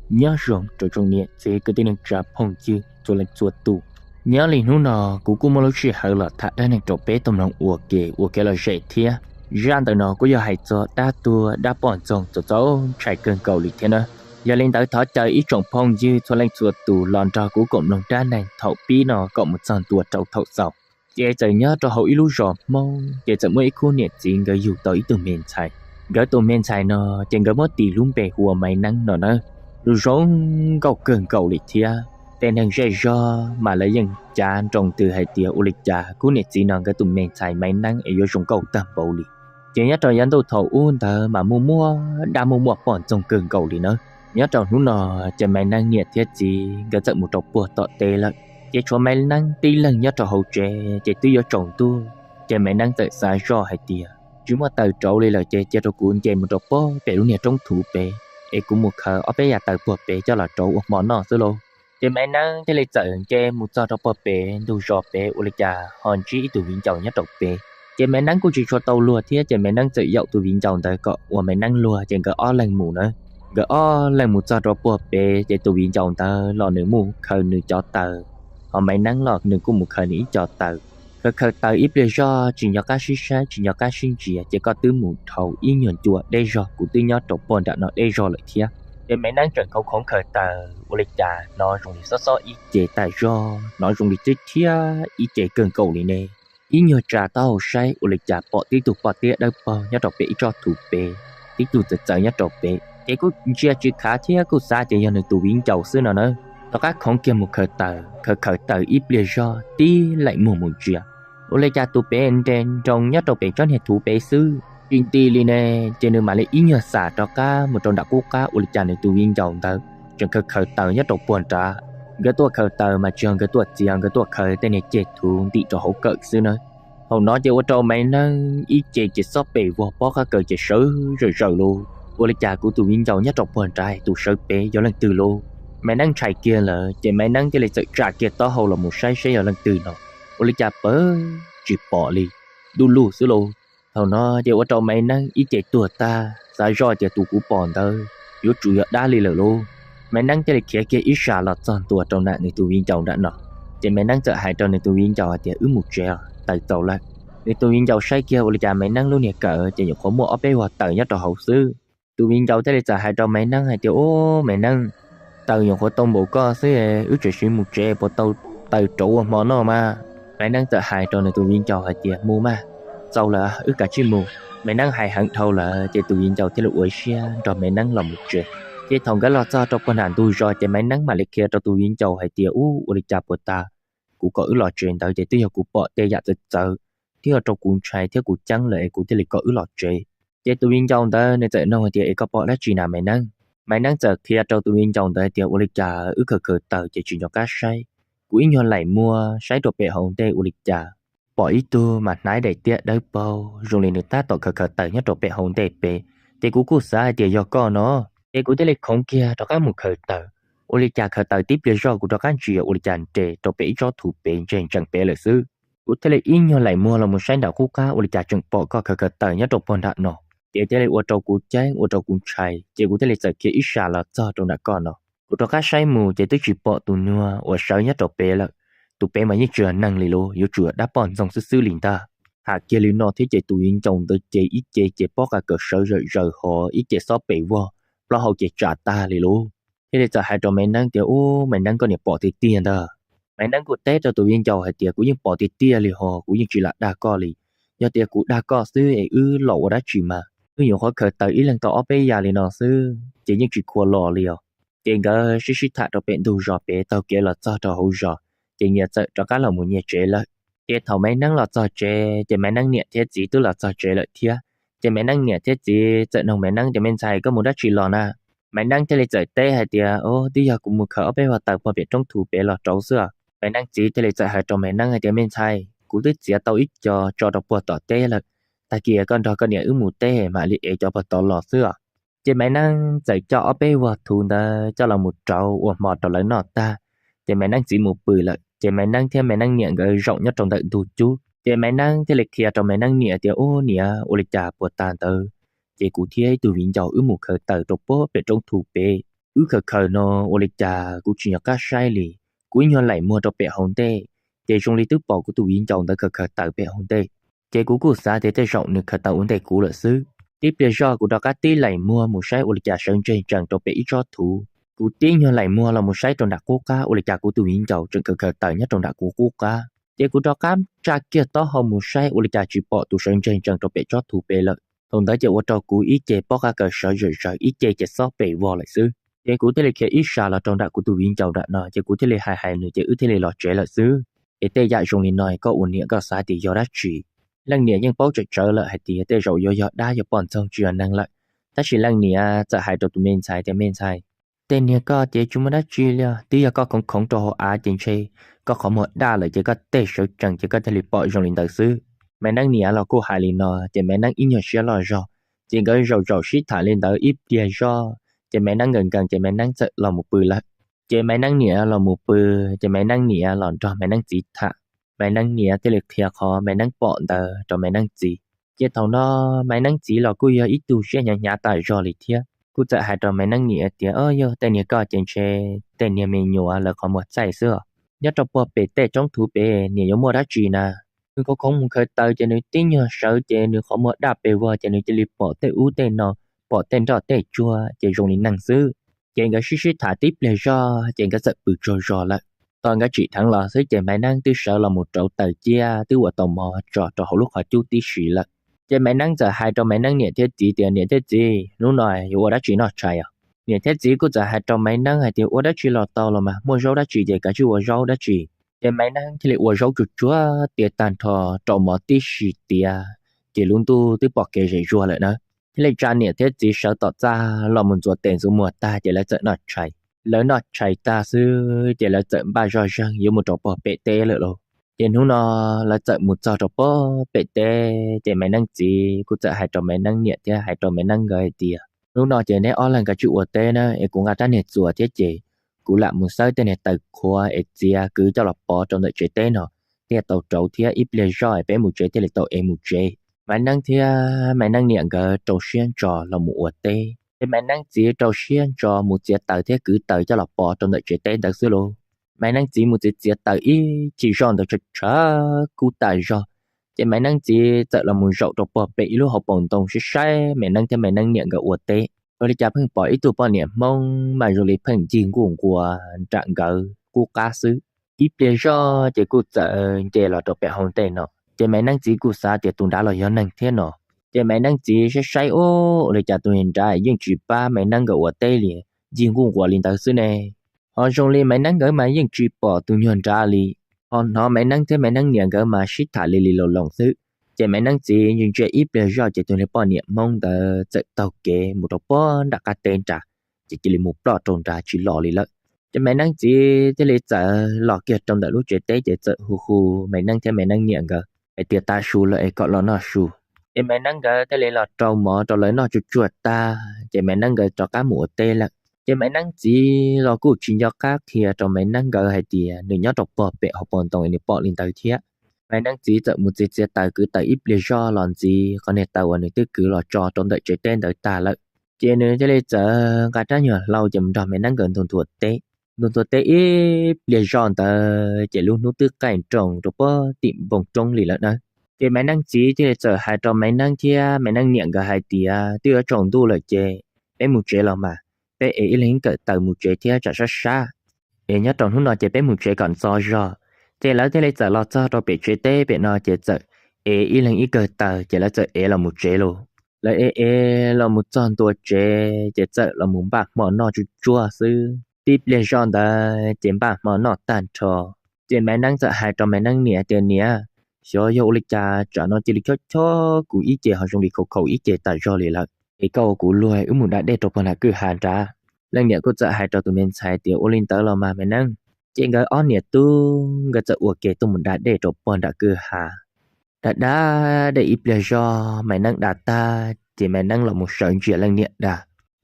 Nyob zoo rau tsoom niam txiv kwv tij neej tsa phooj ywg txhua leej txhua tus. Nyob li hnub no kuv kuj muaj lub sij hawm los tham dab neeg rau peb tau mloog ua ke ua kev lom zem thiab. Zaj ntawm no kuj yog hais txog dab tuag dab poj ntxoog txaus txaus ntshai kawg nkaus li thiab na. Yog li ntawd thov caw ib tsoom phooj ywg txhua leej txhua tus los nrog kuv koom mloog dab neeg thaum pib no kom mus txog ntua rau thaum xaus. Ces txawm nyob rau hauv ib lub zos Hmoob ces txawm muaj ib khub niam txiv nkawd yug tau ib tug me ntxhais. Nkawd tus me ntxhais no ces nkawd muab tis lub npe hu ua Maiv Neeb no na. Zoo zoo nkauj kawg nkaus li thiab. Tej neeg zej zog mas lawv yeej cav nroo ntws hais tias ua li cas khub niam txiv no nkawd tus me ntxhais Maiv Neeb es yuav zoo nkauj tag npaum li. Ces nyob rau yav ntuj thaum ub ntawd mas muaj muaj dab muaj muaj poj ntxoog kawg nkaus li na. Nyob rau hnub no ces Maiv Neeb niam thiab txiv nkawd txawm mus rau puag tom teb lawm, ces tshuav Maiv Neeb tib leeg nyob rau hauv tsev ces twb yuav tsaus ntuj. Ces Maiv Neeb txawm xav zoj hais tias tsis muaj taws rauv li lawm ces cia rau kuv nce mus rau puag pem lub niag roob thuv pem es kuv mus khaws ob peb yam taws puag pem coj los rauv ua hmo noj xwb lauj. Ces Maiv Neeb thiaj li txawm nce mus txog rau puag pem ntug zos pem ua li cas ho ntsib ib tug viv ncaus nyob rau pem. Ces Maiv Neeb kuj tsis tshua tau luag thiab ces Maiv Neeb txawm yaum tus viv ncaus ntawd kom ua Maiv Neeb luag ces nkawd ob leeg mus na. Nkawd ob leeg mus txog rau puag pem ces tus viv ncaus ntawd los nws mus khaws nws cov taws, ho Maiv Neeb los nws kuj mus khaws nws ib co taws. Khaws khaws taws ib pliag zog tsis nco qab sib saib tsis nco qab sib ntsia ces koj twb mus dhau ib nyuag ncua deb zog kuv twb nyob rau puag nram no deb zog lawm thiab. Ces Maiv Neeb tseem khoov khoov khaws taws ua li cas hnov zoo li xob xob ib ce tas zog, hnov zoo li tib thiab ib ce kawg nkaus li ne. Ib nyuag tsa taub hau saib ua li cas pom tib tug poj tiab dawb paug nyob rau pem ib tsob thuv pem, tib tug txawv txawv nyob rau pem ces kuj ntsia tsis khav thiab kuj xav tias yog nws tus viv ncaus xwb no na. Rov qab khoov kiag mus khaws taws, khaws khaws taws ib pliag zog tib laim muag mus ntsia, ua li cas tus pem nres nroos nyob rau pem tsob niag thuv pem xwb. Tsis nti li ne, ces nws mam li ib nyuag xam rov qab mus rau nram qub qab ua li cas nws tus viv ncaus ntawd tseem khaws khaws taws nyob rau puag nrad. Nkawd tuaj khaws taws mas tsis yog nkawd tuaj txiav, nkawd tuaj khaws tej niag ceg thuv ntim rau hauv kawm xwb na. Thaum no ces ua rau Maiv Neeb ib ce ces xob pes vog pob qab kawm ces sawv zawm zawm lauj. Ua li cas kuv tus viv ncaus nyob rau puag nrad tus sawv pem yog leej twg lauj? Maiv Neeb ntshai kiag lawm ces Maiv Neeb thiaj li txawm tsa kiag taub hau los mus saib seb yog leej twg no. Ua li cas pawg tsis pom li, du lug xwb lauj. Thaum no ces ua rau Maiv Neeb ib ce tuag tag, xav zoj tias tus kuv pom ntawd yuav tsum yog dab li lawm lauj. Maiv Neeb thiaj li khiav kiag ib sas los txog ntua rau nram nws tus viv ncaus nram no. Ces Maiv Neeb txawm hais rau nws tus viv ncaus hais tias wb mus tsev os, taws txaus lawm. Nws tus viv ncaus saib kiag ua li cas Maiv Neeb lub niag kawm ces nyuam qhuav muaj ob peb vog taws nyob rau hauv xwb. Tus viv ncaus thiaj li txawm hais rau Maiv Neeb hais tias, Ub, Maiv Neeb, taws nyuam qhuav tau npaum koj xwb, wb tseem sim mus tsev puas tau taws rauv ua hmo noj mas? Maiv Neeb txawm hais rau nws tus viv ncaus hais tias, Mus mas, txaus lawm wb kav tsij mus. Maiv Neeb hais heev dhau lawm ces tus viv ncaus thiaj li ua siab nrog Maiv Neeb los mus tsev. Ces thaum nkawd los txog rau puag nram ntug zos ces Maiv Neeb mam li qhia rau tus viv ncaus hais tias, Ub, ua li cas puas tas kuv kom wb los tsev ntawd ces twb yog kuv pom tej yam txawv txawv, twb yog rau kuv ntshai thiab kuv ceeb lawm es kuv thiaj li kom wb los tsev. Ces tus viv ncaus ntawd nws txawm nug hais tias, Es koj pom dab tsi na Maiv Neeb? Maiv Neeb txawm qhia rau tus viv ncaus ntawd hais tias, Ua li cas wb khaws khaws taws ces tsis nco qab saib, kuv ib nyuag laim muag saib rau pem hauv ntej ua li cas pom ib tug mas hnav daim tiab dawb paug zoo li nws tab tom khaws khaws taws nyob rau pem hauv ntej pem. Ces kuv kuj xav hais tias yog koj no, ces kuv thiaj li khoov kiag rov qab mus khaws taws. Ua li cas khaws taws tib pliag zog kuv rov qab ntsia ua li cas nres rau pem ib tsob thuv pem ntseg ntsees pem lawm xwb. Kuv thiaj li ib nyuag laim muag los mus saib nram qub qab ua li cas tseem pom koj khaws khaws taws nyob rau puag nram no. Ces thiaj li ua rau kuv ceeb ua rau kuv ntshai ces kuv thiaj li txawm khiav ib sas los txog rau nram koj no. Kuv rov qab saib mus ces twb tsis pom tus nyuag uas sawv nyob rau pem lawm. Tus pem mas yeej tsis yog neeg li lauj, yuav tsum yog dab poj ntxoog xwb xwb li ntag. Tham kiag li no thiab ces tus viv ncaus ntawd ces ib ce ces pob qa kawm sawv zawm zaws hos ib ce xob pes vog, plaub hau ces tsam tag li lauj. Thiaj li txawm hais rau Maiv Neeb tias, Ub, Maiv Neeb, koj niam pom tiag tiag ntag. Maiv Neeb kuj teb rau tus viv ncaus hais tias, Kuv yeej pom tiag tiag li hos, kuv yeej tsis lam dag koj li. Yog tias kuv dag koj xwb es wb los ua dab tsi mas? Wb nyuam qhuav khaws taws ib leeg tau ob peb yam li no xwb ces yeej tsis khuam los li os. Ces nkawd sib sib tham rau pem ntug zos pem taug kev los txog rau hauv zos, ces nyias txawm rov qab los mus nyias tsev lawm. Ces thaum Maiv Neeb los txog tsev ces Maiv Neeb niam thiab txiv twb los txog tsev lawm thiab. Ces Maiv Neeb niam thiab txiv txawm nug Maiv Neeb tias, Me ntxhais, koj mus dab tsi los na? Maiv Neeb thiaj li txawm teb hais tias, Ub, twb yog kuv mus khaws ob peb vog taws puag pem roob thuv pem los rauv xwb os. Maiv Neeb txiv thiaj li txawm hais rau Maiv Neeb hais tias, Me ntxhais, kuv twb txiav tau ib co tso rau puag tom teb lawm. Tag kis koj nrog koj niam wb mus teb mam li ev cov puag tod los xwb os. Ces Maiv Neeb txawm coj ob peb vog thuv ntawd coj los mus rauv ua hmo rau lawv noj tag, ces Maiv Neeb txiv mus pw lawm. Ces Maiv Neeb thiab Maiv Neeb niam nkawd zaum nyob rau ntawm ntug cub. Ces Maiv Neeb thiaj li qhia rau Maiv Neeb niam tias, Ub niam, ua li cas puag ta ntawd ces kuv thiab ib tug viv ncaus wb mus khaws taws rau puag pem roob thuv pem, Wb khaws khaws no ua li cas kuv tsis nco qab saib li. Kuv ib nyuag laim muag rau pem hauv ntej, ces zoo li twb pom kuv tus viv ncaus ntawd khaws khaws taws pem hauv ntej. Ces kuv kuj xav tias tej zaum nws khaws taws ua ntej kuv lawm xwb. Tib pliag zoj kuv rov qab tib laim muag mus saib ua li cas sawv ntseg ntsees rau pem ib tsob thuv. Kuv tib nyuag laim muag los mus saib rau nram qub qab ua li cas kuv tus viv ncaus tseem khaws khaws taws nyob rau nram kuv qub qab. Ces kuv rov qab tsa kiag taub hau mus saib ua li cas tsis pom tus sawv ntseg ntsees rau pem tsob thuv pem lawm. Thaum ntawd ces ua rau kuv ib ce pob qab kaws sawv zawm zaws, ib ce ces xob pes vog lawm xwb. Ces kuv thiaj li khiav ib sas los rau nram kuv tus viv ncaus nram no, ces kuv thiaj li hais hais nws ces wb thiaj li los tsev lawm xwb. Es tej yam zoo li no koj ua niam koj xav tias yog dab tsi? Leej niam yeej paub tsawm tsawv lawm hais tias tej zaum yuav yog dab yog poj ntxoog tsis yog neeg lawm. Tab sis leej niam txawm hais rau tus me ntxhais tias, Me ntxhais, tej niag koj ces tsis muaj dab tsi li os, twb yog koj khoov khoov rau hauv av ces ntshe koj qhov muag daj lawm ces koj tej sawv tsees ces koj thiaj li pom zoo li ntawd xwb. Maiv Neeb niam los kuj hais li no ces Maiv Neeb ib nyuag siab loj zog. Ces nkawd zaum zaum sib tham li ntawd ib pliag zoj, ces Maiv Neeb nkees nkees ces Maiv Neeb txawm los mus pw lawm. Ces Maiv Neeb niam los mus pw, ces Maiv Neeb niam los nrog Maiv Neeb txiv tham. Maiv Neeb niam thiaj li qhia qhov Maiv Neeb pom ntawd rau Maiv Neeb txiv. Ces thaum no Maiv Neeb txiv los kuj yog ib tug siab hnyav hnyav tas zog li thiab, kuj txawm hais rau Maiv Neeb niam tias, Yog tej niag koj ces ntshe tej niag me nyuam lawv qhov muag txaij xwb os. Nyob rau puag pem tej roob thuv pem niam yuav muaj dab tsi na? Nws khoov khoov mus khaws taws ces nws tib nyuag sawv ces nws qhov muag daj pes vog ces nws cia li pom tej ub tej no, pom tej nroj tej tsuag ces zoo li neeg xwb. Ces nkawd sib sib tham tib pliag zog ces nkawd txawm pw tsaug zog lawm. Thaum nkawd tsim dheev los xwb ces Maiv Neeb twb sawv los mus rauv taws ciab twb ua tau mov tso rau hauv lub qhov cub tib si lawm. Ces Maiv Neeb txawm hais rau Maiv Neeb niam thiab txiv tias, Niam thiab txiv, hnub no yuav ua dab tsi noj tshais os? Niam thiab txiv kuj txawm hais rau Maiv Neeb hais tias, Ua dab tsi los tau los mas, muaj zaub dab tsi ces kav tsij ua zaub dab tsi. Ces Maiv Neeb thiaj li ua zaub tsuag tsuag tiav tag nrho, rau mov tib si tiav, ces lub ntuj twb pom kev zem zuag lawm na. Thiaj li tsa niam thiab txiv sawv tom txaj los mus ntxuav tes ntxuav muag tag ces lawv txawm noj tshais. Lawv noj tshais tag xwb ces lawv txawm npaj zoj zeeg yuav mus rau puag pem teb lawm lauj. Ces hnub no lawv txawm mus txog rau puag pem teb ces Maiv Neeb txiv kuj txawm hais rau Maiv Neeb niam thiab hais rau Maiv Neeb nkawd hais tias, Hnub no ces neb ob leeg kav tsij ua teb na, es kuv nqa rab niag txuas thiab ces kuv lam mus xawb tej niag taws qhuav es txiav kwv coj los pov rau ntawm tsev teb no, thiaj tau rauv thiab ib pliag zoj es peb mus tsev thiaj li tau ev mus tsev. Maiv Neeb thiab Maiv Neeb niam nkawd rau siab ntso los mus ua teb, ces Maiv Neeb txiv rau siab ntso mus txiav taws thiab kwv taws coj los pov rau ntawm tsev teb ntawd xwb lauj. Maiv Neeb txiv mus txiav txiav taws ib chim zoj ntawd tshav tshav kub tas zog, ces Maiv Neeb txiv txawm los mus zaum rau puag pem ib lub hauv paus ntoo saib saib Maiv Neeb thiab Maiv Neeb niam nkawd ua teb. Ua li cas pheej pom ib tug poj niam Hmoob mas zoo li pheej ncig nkuj nquas nram nkawd qub qab xwb. Ib pliag zoj ces kuj txawm nce los rau pem hauv ntej no, ces Maiv Neeb txiv kuj xav tias tus nrad los yog neeg thiab no. Ces Maiv Neeb txiv saib saib, Ua li cas tus nrad yeej tsis pab Maiv Neeb nkawd ua teb li, ncig nkuj nquas li ntawd xwb ne? Ho zoo li Maiv Neeb nkawd mas yeej tsis pom tus nyuag nrad li. Ho hnov Maiv Neeb thiab Maiv Neeb niam nkawd mas sib tham li li loos loos xwb. Ces Maiv Neeb txiv ntsia ib pliag zoj ces tus niag poj niam Hmoob ntawd txawm taug kev mus rau puag nram qab teb nrad, ces cia li mus ploj rau nrad tsis los li lawm. Ces Maiv Neeb txiv thiaj li txawm los kiag rau ntawm lub tsev teb ces txawm hu hu Maiv Neeb thiab Maiv Neeb niam nkawd hais tias, Tav su lawm es kom los noj su. Ces Maiv Neeb nkawd thiaj li los rau mov rau lawv noj tsuag tsuag tag ces Maiv Neeb nkawd rov qab mus ua teb lawm. Ces Maiv Neeb txiv los kuj tsis nco qab qhia rau Maiv Neeb nkawd hais tias nws nyob rau puag pem hauv paus ntoo es nws pom li ntawd thiab. Maiv Neeb txiv txawm mus txiav txiav taws kwv taws ib pliag zoj los ntxiv qhov niag taws uas nws twb kwv los tso rau ntawm tsev teb ntawd tag lawm. Ces nws thiaj li txawm nqa rab nyuag hlau ces mus nrog Maiv Neeb nkawd ntuag ntuag teb. Ntuag ntuag teb ib pliag zoj ntawd ces lub hnub twb qaij nroos rau puag tim npoo roob li lawm na. Ces Maiv Neeb txiv thiaj li txawm hais rau Maiv Neeb thiab Maiv Neeb niam nkawd hais tias, Twb yuav tsaus ntuj lawm ces peb mus tsev los mas, peb ev ib leeg ib kawm taws mus tsev thiab tsam sab sab, es nyob rau hnub no ces peb mus tsev kom ntxov zog. Ces lawv thiaj li txawm los txog rau pem tsev teb pem no ces txawm ev ib leeg ib kawm taws ces lawv txawm ev los mus tsev lauj. Lawv ev ev los mus txog ntua tsev ces txawm los mus npaj hmo noj tsuag tsuag xwb. Tib pliag zoj ntawd ces npaj hmo noj tag nrho, ces Maiv Neeb txawm hais rau Maiv Neeb niam tias, Niam, xyov yog ua li cas tsam no cia li chob chob kuv ib ce ho zoo li khaus khaus ib ce tas zog li lawm, es koj ua kuv luag wb mus da dej rau puag nram kwj ha nrad. Leej niam kuj txawm hais rau tus me ntxhais tias, Ua li ntawd los mas Maiv Neeb. Ces nkawd ob niam tub nkawd txawm ua ke tuaj mus da dej rau puag nram kwj ha. Da da dej ib pliag zog Maiv Neeb da tag ces Maiv Neeb los mus sawv ntsia leej niam da.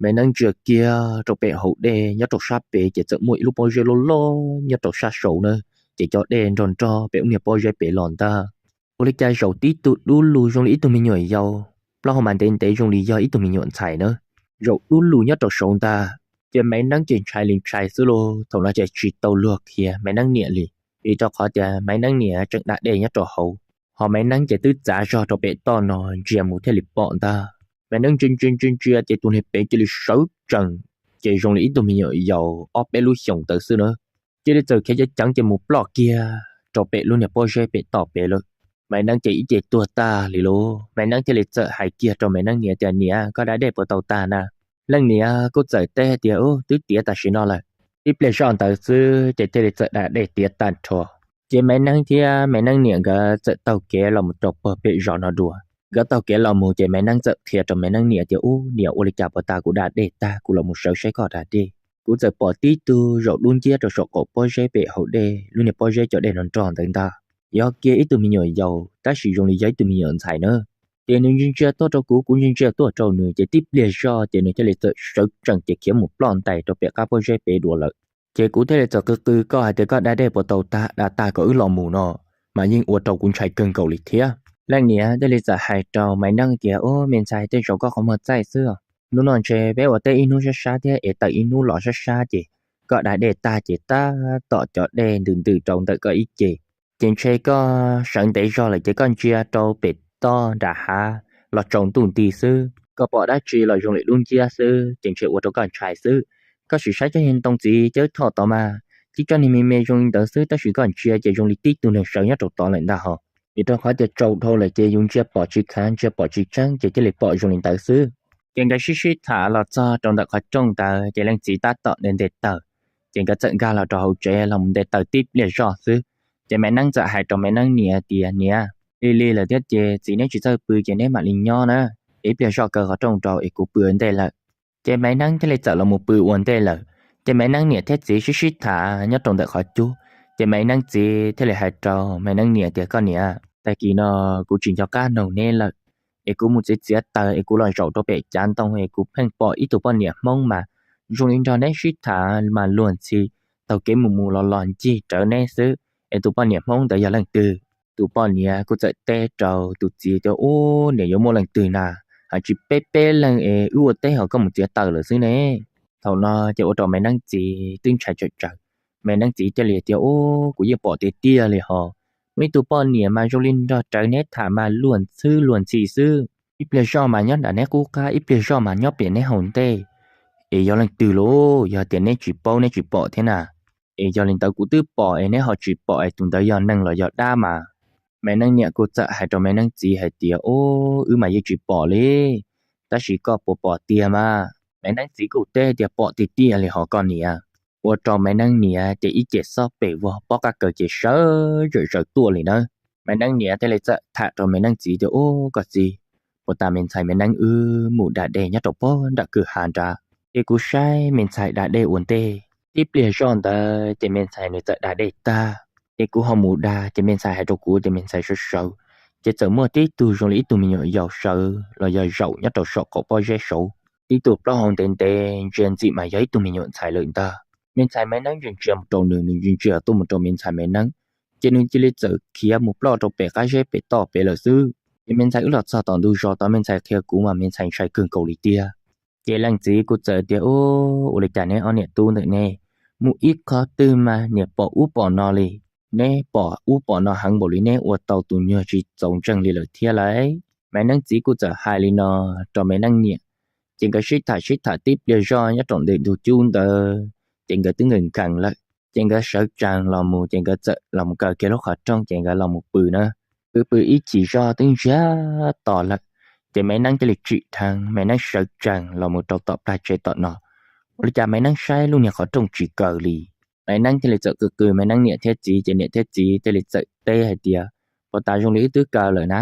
Maiv Neeb ntsia kiag rau pem hauv dej nyob rau sab pem ces txawm muaj ib lub pob zeb loj loj nyob rau sab saud na, ces cov dej nrog nrog pem ub niag pob zeb pem los ntag. Ua li cas zaum tib tug dub lug zoo li ib tug me nyuam yaus, plaub hau mas ntev ntev zoo li yog ib tug me nyuam ntxhais na, zaum dub lug nyob rau saud ntag. Ces Maiv Neeb ces ntshai li ntshai xwb lauj, thaum no ces tsis tau luag qhia Maiv Neeb niam li, vim rau qhov tias Maiv Neeb niam tseem da dej nyob rau hauv, ho Maiv Neeb ces twb txav zog rau pem toj no ntsia mus thiaj li pom ntag. Maiv Neeb ntsia ntsia ntsia ntsia ces tus niag pem cia li sawv tsees, ces zoo li ib tug me nyuam yaus ob peb lub xyoos ntawd xwb na, cia li txawm khiav ceev ceev ces mus ploj kiag rau pem lub niag pob zeb pem toj pem lawm. Maiv Neeb ces ib ce tuag tag li lauj, Maiv Neeb thiaj li txawm hais kiag rau Maiv Neeb niam tias, Niam, koj da dej puas tau tag na? Leej niam kuj txawm teb tias, Ub, twb tiav tam sim no lawm. Tib pliag zoj ntawd xwb ces thiaj li txawm da dej tiav tag nrho. Ces Maiv Neeb thiab Maiv Neeb niam nkawd txawm taug kev los mus rau pem zos no dua. Nkawd taug kev los mus ces Maiv Neeb txawm qhia rau Maiv Neeb niam tias, Ub, niam, ua li cas puag ta kuv da dej tag kuv los mus sawv saib koj da dej, kuv txawm pom tib tug zaum dub nciab rau saum qaum pob zeb pem hauv dej, lub niag pob zeb cov dej nrog nrog ntawd ntag. Yog kiag ib tug me nyuam yaus tab sis zoo li yog ib tug me nyuam ntxhais na. Ces nws ntsia ntsia tuaj rau kuv, kuv ntsia ntsia tuaj rau nws, ces tib pliag zoj ces nws thiaj li txawm sawv tsees ces khiav mus ploj ntais rau pem qab pob zeb pem dua lawm. Ces kuv thiaj li txawm qw qw koj hais tias koj da dej puas tau tag, da tag kom wb los mus no, mas yeej ua rau kuv ntshai kawg nkaus li thiab. Leej niam thiaj li txawm hais rau Maiv Neeb tias, Ub, me ntxhais, tej zaum koj qhov muag txaij xwb os. Hnub no ntshe peb ua teb ib hnub sab sab thiab es tawm ib hnub los sab sab ces koj da dej tag ces tab tom cov dej ntws ntws rau ntawm koj ib ce. Ces ntshe koj sawv ntev zog lawm ces koj ntsia rau pem toj nram hav los tsaus ntuj nti xwb, koj pom dab tsi los zoo li dub nciab xwb ces ntshe ua rau koj ntshai xwb. Koj sim saib cov niag ntoo txiv cawb thoj tod mas, tib tsob niag me me zoo li ntawd xwb tab sis koj ntsia ces zoo li tib tug neeg sawv nyob rau tod lawm ntag hos. Vim rau qhov tias tsaus dhau lawm ces yus ntsia pom tsis khav, ntsia pom tsis tseeb ces thiaj li pom zoo li ntawd xwb. Ces nkawd sib sib tham los txog rau ntawm qhov rooj ntawd ces leej txiv tab tom nte nte taws, ces nkawd txawm nkag los rau hauv tsev los mus nte taws tib pliag zoj xwb. Ces Maiv Neeb txawm hais rau Maiv Neeb niam tias, Niam, lig lig lawm thiab ces txiv neb tsis txawj pw ces neb mam li nyob na, ib pliag zoj kaw qhov rooj rau es kuv pw ua ntej lawm. Ces Maiv Neeb thiaj li txawm los mus pw ua ntej lawm. Ces Maiv Neeb niam thiab txiv sib sib tham nyob rau ntawm qhov cub, ces Maiv Neeb txiv thiaj li hais rau Maiv Neeb niam tias, Koj niam, tag kis no kuv tsis nco qab noog neb lawm, es kuv mus txiav txiav taws es kuv los zaum rau pem cav ntoo es kuv pheej pom ib tug poj niam Hmoob mas zoo li nrog neb sib tham mas luag ntxhi, taug kev mus mus los los ncig rawv neb xwb, es tus poj niam Hmoob ntawd yog leej twg? Tus poj niam kuj txawm teb rau tus txiv tias, Ub, niam, yuav muaj leej twg na, hais tsis peb peb leeg es wb ua teb ho koj mus txiav taws lawm xwb ne. Thaum no ces ua rau Maiv Neeb txiv twb ntshai tsawv tsawv. Maiv Neeb txiv thiaj li tias, Ub, kuv yeej pom tiag tiag li hos, muaj ib tug poj niam mas zoo li nrog rawv neb tham mas luag ntxhwb luag ntxhi xwb, ib pliag zoj mas nyob nram neb qub qab, ib pliag zoj mas nyob pem neb hauv ntej. Es yog leej twg lauj? Yog tias neb tsis paub neb tsis pom thiab na, es yog li ntawd kuv twb pom es neb ho tsis pom es tus ntawd yog neeg los yog dab mas? Maiv Neeb niam kuj txawm hais rau Maiv Neeb txiv hais tias, Ub, wb mas yeej tsis pom li, tab sis koj puas pom tiag mas? Maiv Neeb txiv kuj teb tias, Pom tiag tiag li hos koj niam. Ua rau Maiv Neeb niam ces ib ce xob pes vog pob qab kaws ces sawv zawm zaws tuaj li nawb. Maiv Neeb niam thiaj li txawm tham rau Maiv Neeb txiv tias, Ub, koj txiv, puag ta me ntxhais Maiv Neeb wb mus da dej nyob rau pob nram kwj ha nrad, ces kuv saib me ntxhais da dej ua ntej, tib pliag zoj ntawd ces me ntxhais nws txawm da dej tag, ces kuv ho mus da ces me ntxhais hais rau kuv tias me ntxhais sawv sawv, ces txawm muaj tib tug zoo li ib tug me nyuam yaus sawv los yog zaum nyob rau saum qaum pob zeb saud, tib tug plaub hau ntev ntev ntsia ntxim mas yog ib tug me nyuam ntxhais lawm ntag. Me ntxhais Maiv Neeb ntsia ntsia mus rau nws, nws ntsia ntsia tuaj mus rau me ntxhais Maiv Neeb, ces nws cia li txawm khiav mus ploj rau pem qab zeb pem toj pem lawm xwb. Ces me ntxhais wb los txog tom ntug zos tod me ntxhais qhia kuv mas me ntxhais ntshai kawg nkaus li tiag. Ces leej txiv kuj txawm tias, Ub, ua li cas neb ob niam tub ntawm ne, mus ib qho twg mas niam pom ub pom no li, neb pom ub pom no heev npaum li neb ua tau tus nyuag tsis txaus ntseeg li lawm thiab lauj? Maiv Neeb txiv kuj txawm hais li no rau Maiv Neeb niam, ces nkawd sib tham sib tham tib pliag zoj nyob rau ntawm ntug cub ntawd, ces nkawd twb nkees nkees lawm, ces nkawd sawv tsees los mus ces nkawd txawm los mus kaw kiag lub qhov rooj ces nkawd los mus pw na. Pw pw ib chim zog twb ntsiag to lawm, ces Maiv Neeb thiaj li tsim dheev Maiv Neeb sawv tsees los mus rau tom plag tsev tom no. Ua li cas Maiv Neeb saib lub niag qhov rooj tsis kaw li. Maiv Neeb thiaj li txawm qw qw Maiv Neeb niam thiab txiv, ces niam thiab txiv thiaj li txawm teb hais tias, Puag ta zoo li wb twb kaw lawm na,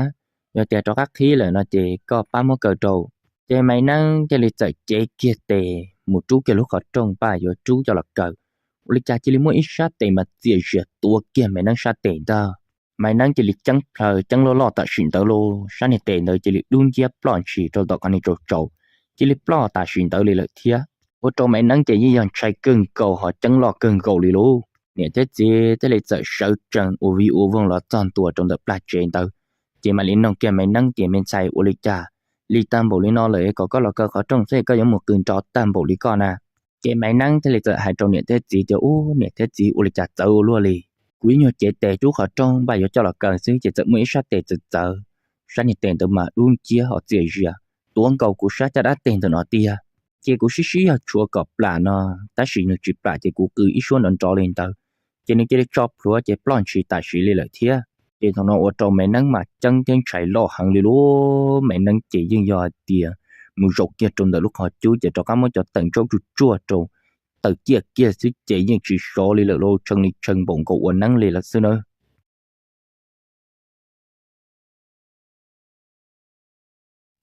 yog tias rov qab qhib lawm no ces koj pab muab kaw rau. Ces Maiv Neeb thiaj li txawm cev kiag tes mus rub kiag lub qhov rooj paj yuav rub coj los kaw. Ua li cas cia li muaj ib sab tes mas txias zias tuav kiag Maiv Neeb sab tes ntag. Maiv Neeb cia li ceeb plhaws ceeb loj loj tam sim ntawd lauj, sab niag tes ntawd cia li dub nciab ploj ntshis rau tom qhov niag tsaus tsaus, cia li ploj tam sim ntawd li lawm thiab. Ua rau Maiv Neeb ces yeej yog ntshai kawg nkaus ho ceeb loj kawg nkaus li lauj. Niam thiab txiv thiaj li txawm sawv tsees ua vij ua voog los txog ntua rau ntawm plag tsev ntawd, ces mam li noog kiag Maiv Neeb tias, Me ntxhais, ua li cas lig tag npaum li no lawm kom koj los kaw qhov rooj xwb koj yuav mus qw nrov tag npaum li koj na? Ces Maiv Neeb thiaj li txawm hais rau niam thiab txiv tias, Ub, niam thiab txiv, ua li cas txawv ua luaj li? Kuv ib nyuag cev tes rub qhov rooj npaj yuav coj los kaw xwb ces txawm muaj ib sab tes txawv txawv, sab niag tes ntawd mas dub nciab ho txias zias, tuav nkaus kuv sab caj dab tes ntawm no tiag. Ces kuv sib sib yog tshuav kom plam no, tab sis nws tsis plam ces kuv qw ib suab nrov nrov li ntawd, ces nws cia li tso plhuav ces ploj ntshis tam sim li lawm thiab. Ces thaum no ua rau Maiv Neeb mas ceeb thiab ntshai loj heev li lauj. Maiv Neeb ces yeej yog hais tias mus zaum kiag rau ntawm lub qhov cub ces rov qab muab cov teem ntsaub tsuj tsuaj rau, taw ciaj kiag xwb ces yeej tsis sov li lawm lauj, tshee li tshee npaum nkaus ua neeb li lawm xwb nawb.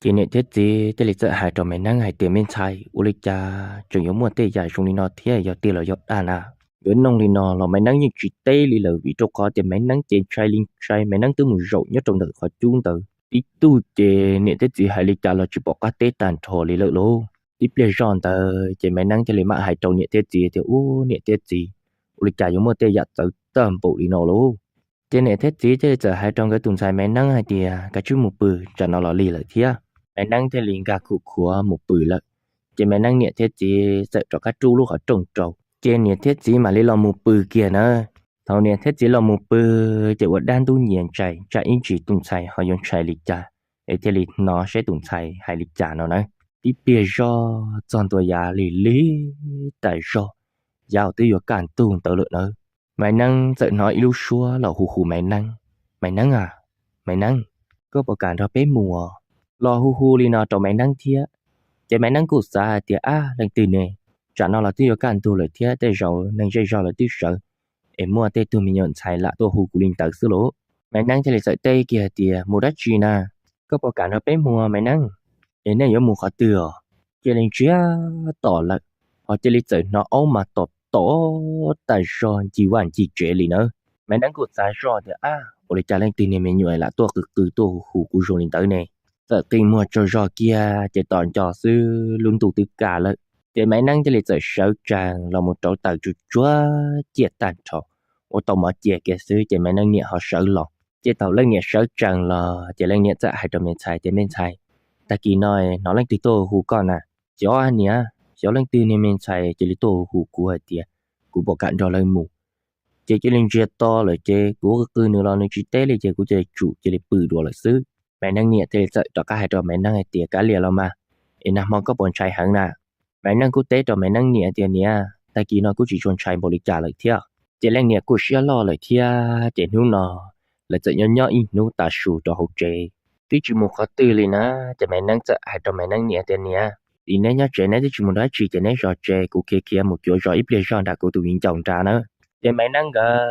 Ces niam thiab txiv thiaj li txawm hais rau Maiv Neeb hais tias, Me ntxhais, ua li cas tseem yuav muaj tej yam zoo li no thiab, yog tiag los yog dag na? Yuav noog li no los Maiv Neeb yeej tsis teb li lawm, vim rau qhov tias Maiv Neeb ces ntshai li ntshai, Maiv Neeb twb mus zaum nyob rau ntawm qhov cub ntawd tib tug ces niam thiab txiv hais li cas los tsis pom qab teb tag nrho li lawm lauj. Tib pliag zoj ntawd ces Maiv Neeb thiaj li mam hais rau niam thiab txiv tias, Ub, niam thiab txiv, ua li cas yuav muaj tej yam txawv tag npaum li no lauj? Ces niam thiab txiv thiaj li txawm hais rau nkawd tus ntxhais Maiv Neeb hais tias, Kav tsij mus pw, tsam no los lig lawm thiab. Maiv Neeb thiaj li nkag khuv khuav mus pw lawm. Ces Maiv Neeb niam thiab txiv txawm rov qab rub lub qhov rooj rau, ces niam thiab txiv mam li los mus pw kiag na. Thaum niam thiab txiv los mus pw, ces ua dab ntub nyias ntsais tsam ib ntsis tus ntxhais ho yuav ntshai li cas, es thiaj li hnov saib tus ntxhais hais li cas no na. Tib pliag zoj txog ntua yav lig lig tas zog, yav twb yuav kaj ntug ntawd lawm nawb, Maiv Neeb txawm hnov ib lub suab los hu hu Maiv Neeb, Maiv Neeb a, Maiv Neeb, koj puas kam nrog peb mus? Los hu hu li no rau Maiv Neeb thiab. Ces Maiv Neeb kuj xav hais tias, Ab, leej twg ne? Tsam no los twb yuav kaj ntug lawm thiab, tej zaum neeg zej zog lawv twb sawv, es muaj tej tug me nyuam ntxhais lam tuaj hu kuv li ntawd xwb lauj. Maiv Neeb thiaj li txawm teb kiag tias, Mus dab tsi na? Koj puas kam nrog peb mus, Maiv Neeb? Es nej yuav mus qhov twg os? Cia li ntsiag to lawm, ho cia li txawm hnov aub mas tom tom tas zog ncig vaj ncig tsev li nawb. Maiv Neeb kuj xav zoj tias, Ab, ua li cas leej twg niag me nyuam lam tuaj qw qw tuaj hu hu kuv zoo li ntawd ne? Txawm qi muag tsaug zog kiag ces tos nco xwb lub ntuj twb kaj lawm. Ces Maiv Neeb thiaj li txawm sawv tsees los mus rauv taws tsuj tsuag ciaj tag nrho, ua tau mov cia kiag xwb ces Maiv Neeb niam ho sawv los. Ces thaum leej niam sawv tsees los ces leej niam txawm hais rau me ntxhais tias, Me ntxhais, tag kis no hnov leej twg tuaj hu koj na? Xyov niam, xyov leej twg niag me ntxhais cia li tuaj hu kuv hais tias kuv puas kam nrog lawv mus. Ces cia li ntsiag to lawm ces kuv qw qw nws los nws tsis teb li ces kuv cia li tsum cia li pw dua lawm xwb. Maiv Neeb niam thiaj li txawm rov qab hais rau Maiv Neeb hais tias, Kav liam los mas, es nag hmo koj puas ntshai heev na? Maiv Neeb kuj teb rau Maiv Neeb niam tias, Niam, tag kis no kuj tsis tshua ntshai npaum li cas lawm thiab. Ces leej niam kuj siab loj lawm thiab ces hnub no lawv txawm nyob nyob ib hnub tav su rau hauv tsev, twb tsis mus qhov twg li na. Ces Maiv Neeb txawm hais rau Maiv Neeb niam tias, Niam, tim neb nyob tsev neb twb tsis mus dab tsi ces neb zov tsev, kuv khiav khiav mus cuav zos ib pliag zog nram kuv tus viv ncaus nrad nawb. Ces Maiv Neeb nkawd